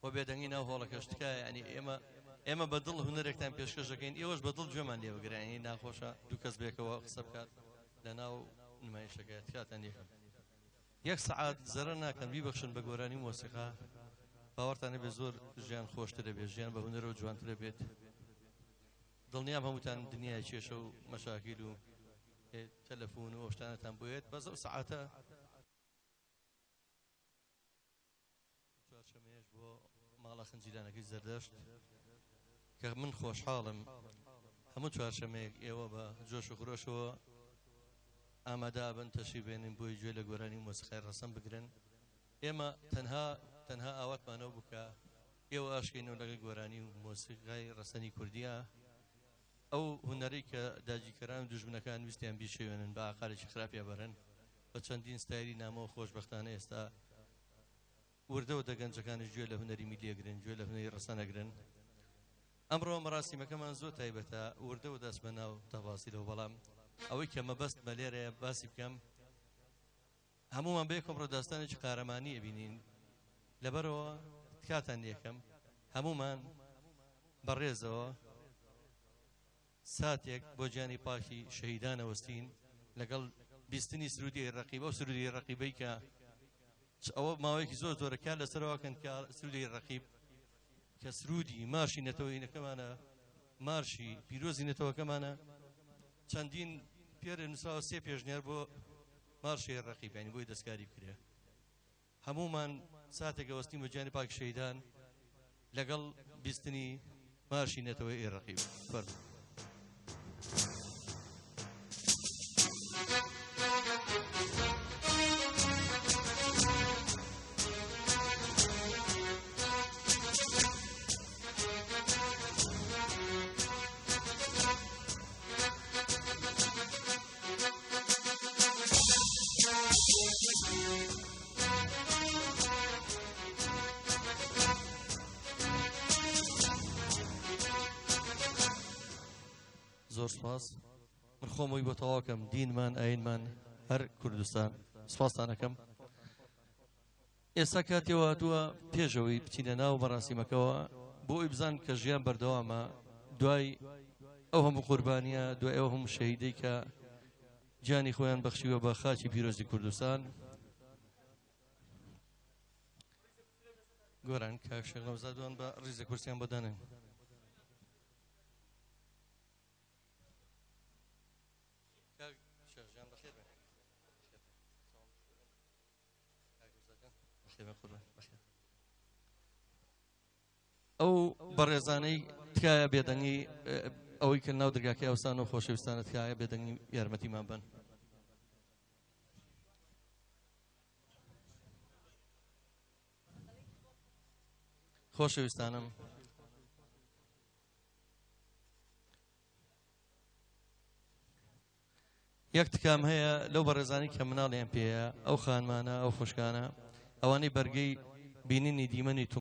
و بێدەنگی ناو هۆڵەکەش تکایە یانی ئێمە ئێمە بە دڵ هونەرێکتان پێشکەش دەکەین ئێوەش بە دڵ گوێمان لێ بگرن یانی ناخۆشە دوو کەس بێکەوە قسە بکات لە ناو نمایشەکە تکاتان لێکەم یەک سەعات زەرەر ناکەن بیبەخشن بە گۆرانی و مۆسیقا باوەڕتان هەبێت زۆر ژیان خۆشترە بێت ژیان بە هونەرەوە جوانترە بێت دڵنیام هەمووتان دنیای کێشە و مەشاکیل و تەلەفۆن و ئەو شتانەتان بۆیەت بەس ئەو سەعاتە چوارشەمەیەش بۆ ماڵە خنجیلانەکەی زەردەشت کە من خۆشحاڵم هەموو چوارشەمەیەک ئێوە بە جۆش و خرۆشەوە ئامادە بن تەشریف بێنن بۆی گوێ لە گۆرانی و مۆسیقای ڕەسەن بگرن ئێمە تەنها تەنها ئاواتمانەوە بکە ئێوە ئاشکەینەوە لەگەڵ گۆرانی و مۆسیقای ڕەسەنی کوردیە ئەو هونەرەی کە داگیرکەران و دوژمنەکان ویستیان بیشێوێنن بە ئاقارێکی خراپیا بەرن بە چەندین ستایلی نامۆ خۆشبەختانە ئێستا وردە وردە گەنجەکانیش گوێ لە هونەری میلی ئەگرن گوێ لە هونەری ڕەسەن ئەگرن ئەمڕۆ مەراسیمەکەمان زۆر تایبەتە وردە وردە ئەچمە ناو تەفاسیلەوە بەڵام ئەوەی کە مەبەستمە لێرەیە باسی بکەم هەموومان بەیەکەوە ئەمڕۆ داستانێکی قارەمانی ئەبینین لەبەرەوە تکاتان لێکەم هەموومان بەڕێزەوە ساتێک بۆ گیانی پاکی شەهیدان ئەوەستین لەگەڵ بیستنی سرودی ئەی ڕەقیب ئەو سرودی ئەی ڕەقیبەی کە ئەوە ماوەیەکی زۆر زۆرە کار لەسەرەوە کەن کە سرودی ئەی ڕەقیب کە سرودی مارشی نەتەوەینەکەمانە مارشی پیرۆزی نەتەوەکەمانە چەندین پێرە نووسراوە سێ پێشنیار بۆ مارشی ئەی ڕەقیب یانی بۆی دەستکاری بکرێ هەموومان ساتێک ئەوەستین بە گیانی پاکی شەهیدان لەگەڵ بیستنی مارشی نەتەوەی ئەی ڕەقیب. فەرموو. زۆر سپاس من خۆمەوەی بۆ تەواوکەم دینمان ئاینمان هەر کوردستان سپاستانەکەم ئێستا کاتێەوە هاتووە پێشەوەی بچینە ناو مەراسیمەکەوە بۆ ئەوی بزان کە ژیان بەردەوامە دوای ئەو هەموو قوربانیە دوای ئەو هەموو شەهیدەی کە گیانی خۆیان بەخشیوە بە خاکی پیرۆزی کوردستان. گۆران کاک شێخ نەوزاد وان بە ڕیزە کورسیان بۆ دانێن. کاک شێخ جان بەخێر بێن. کاک نەوزاد جان بەخێر بێن قوربان بەخێر. ئەو بەڕێزانەی تکایە بێدەنگی ئەوەی کە ناو دەرگاکەی ئەوسان و خۆشەویستانە تکایە بێدەنگی یارمەتیمان بن. خۆشەویستانم یەک تکام هەیە لەو بەڕێزانی کە مناڵیان پێیە ئەو خانمانە ئەو خوشکانە ئەوانەی بەرگەی بینینی دیمەنی تو.